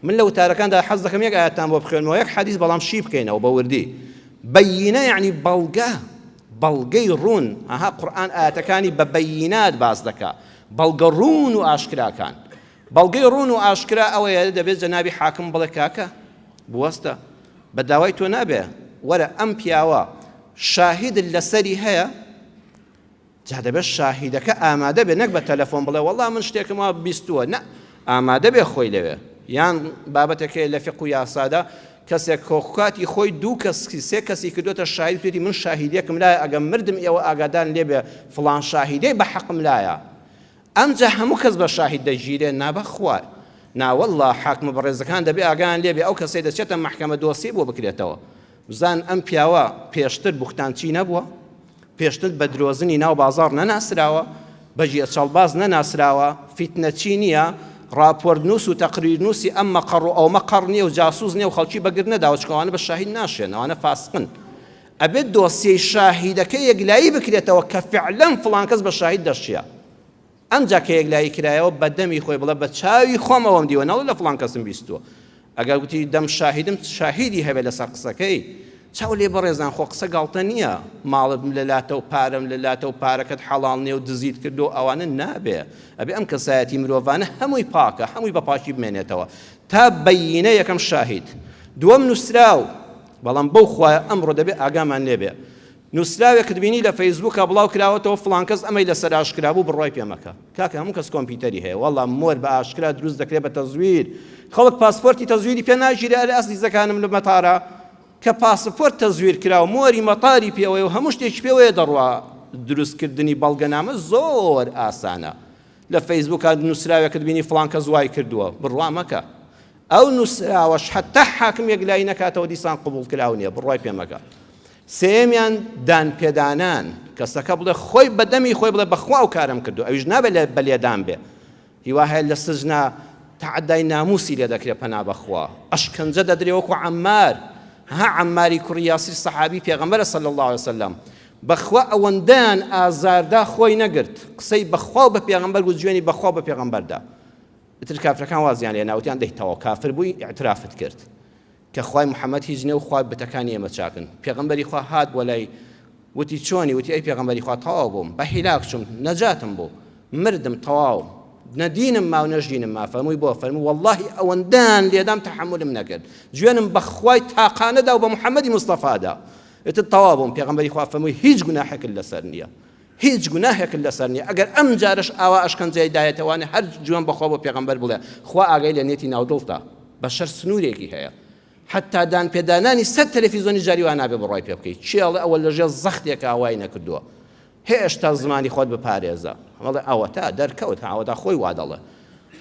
من لە وتارەکاندا حەز دەکەم یەک ئایەتتان بۆ بخوێنمەوە یەک حەدیث بەڵام شی بکەینەوە بە وردی. بەینە یعنی بەڵگە، بەڵگەی ڕوون. ئەها قورئان ئایەتەکانی بە بەینات باس دەکا، بەڵگە ڕوون و ئاشکراکان. بەڵگەی ڕوون و ئاشکرا ئەوەیە دەبێت جەنابی حاکم بڵێ کاکە بوەستە بە داوای تۆ نابێ وەرە ئەم پیاوە شاهیدت لەسەری هەیە جا دەبێت شاهیدەکە ئامادە بێ نەک بە تەلەفۆن بڵێ وەڵا من شتێکم وا بیستووە نە ئامادە بێ خۆی لەوێ یان بابەتێک هەیە لە فقه و یاسادا کەسێک کۆکاتی خۆی دوو کەس سێ کەسی کردوتە شاهید پێتی من شاهیدێکم لایە ئەگەر مردم ئێوە ئاگادان لێبێ فڵان شاهیدەی بە حەقم لایە ئەمجا هەموو کەس بە شاهید دەگیرێ نا بەخوا نا واللە حاکمە بەڕێزەکان دەبێ ئاگایان لێبێ ئەو کەسەی دەچێتە مەحکەمە دۆسیەی بۆ بکرێتەوە بزان ئەم پیاوە پێشتر بوختانچی نەبووە پێشتر بە درۆزنی ناو بازاڕ نەناسراوە بە گێچەڵباز نەناسراوە فیتنەچی نییە ڕاپۆرت نووس و تەقریر نووسی ئەم مەقەڕ و ئەو مەقەڕ نییە و جاسوس نییە و خەڵکی بەگر نەداوە چونکە ئەوانە بە شاهید ناشێن ئەوانە فاسقن ئەبێت دۆسیەی شاهیدەکە یەکلایی بکرێتەوە کە فعلەن فڵان کەس بە شاهید دەشیا ئەمجا کە یەکلایی کرایەوە بە دەمی خۆی بڵێ بە چاوی خۆم ئەوەم دیوە نەڵێ لە فڵان کەسم بیستووە ئەگەر گوتی دەم شاهیدم شاهیدی هەبێ لەسەر قسەکەی چاو لێ بەڕێزان خۆ قسە گاڵتە نییە ماڵت لە لاتە و پارەم لە لاتە و پارەکەت حەڵاڵ نییە و دزیت کردو ئەوانە نابێ ئەبێ ئەم کەسایەتی مرۆڤانە هەمووی پاکە هەمووی بە پاکی بمێنێتەوە تا بەینە یەکەم شاهید دووەم نووسراو بەڵام بەو خوایە ئەمڕۆ دەبێ ئاگامان لێ بێ. نووسراوێکت بینی لە فەیسبووکا بڵاو کراوەتەوە فڵان کەس ئەمەی لەسەر ئاشکرا بوو بڕوای پێ مەکە. کاکە هەموو کەس کۆمپیوتەری هەیە وەڵا مۆر بە ئاشکرا دروست دەکرێ بە تەزویر. خەڵک پاسپۆرتی تەزویری پێ ناگیرێ ئەرێ ئەزیزەکانم لە مەتارا کە پاسپۆرت تەزویر کرا و مۆری مەتاری پێوەیە و هەموو شتێکی پێوەیە دەڕوا دروستکردنی بەڵگەنامە زۆر ئاسانە. لە فەیسبووکا نووسراوێکت بینی فڵان کەس وای کردووە بڕوا مەکە. ئەو نووسراوەش حەتا حاکم یەکلایی نەکاتەوە دیسان قبوڵکراو نییە، بڕوای پێ مەکە. سێیەمیان دانپێدانان، کەسەکە بڵێ خۆی بە دەمی خۆی بڵێ بەخوا ئەو کارەم کردووە، ئەویش نابێت لە بە لێدان بێ. هیوا هەیە لە سجنا تەعەدای ناموسی لێ دەکرێ پەنا بەخوا، ئەشکەنجە دەدرێ وەکو عەممار، ها عەمماری کوڕی یاسیر سەحابی پێغەمبەرە صلی اللە علیە وسلم، بەخوا ئەوەندەیان ئازاردا خۆی نەگرت، قسەی بەخوا و بە پێغەمبەر گوت جوێنی بەخوا و بە پێغەمبەر دا. ئیتر کافرەکان وازیان لێنا وتیان دەی تەواو کافر بووی ئیعترافت کرد کە خوای محمد هیچ نیە و خوای بتەکانی ئێمە چاکن پێغەمبەری خوا هات بۆ لای وتی چۆنی وتی ئەی پێغەمبەری خوا تەواو بووم بە هیلاک چوم نەجاتم بوو مردم تەواو نە دینم ما و نە ژینم ما فەرمووی بۆ فەرموو واللهی ئەوەندەیان لێدام تەحەمولم نەکرد جوێنم بە خوای تاقانەدا و بە محەممەدی مستەفادا ئیتر تەواو بووم پێغەمبەری خوا فەرمووی هیچ گوناحێکت لەسەر نییە هیچ گوناهێکت لەسەر نیە ئەگەر ئەم جارەش ئاوا ئەشکەنجەی دایەتەوانێ هەر جوێن بەخوا بۆ پێغەمبەر بڵێ خوا ئاگای لە نێتی ناو دڵتە بەشەر سنوورێکی هەیە حتا دان پێدانانی سەر تەلەفیزۆنی جاری وا نابێ بڕوای پێ بکەیت کێ ئەڵێ ئەوە لەژێر زەختێکا وای نەکردووە هێشتا زمانی خۆت بپارێزە ئەڵێ ئەوەتا دەرکەوت ئەوەتا خۆی وا دەڵێ.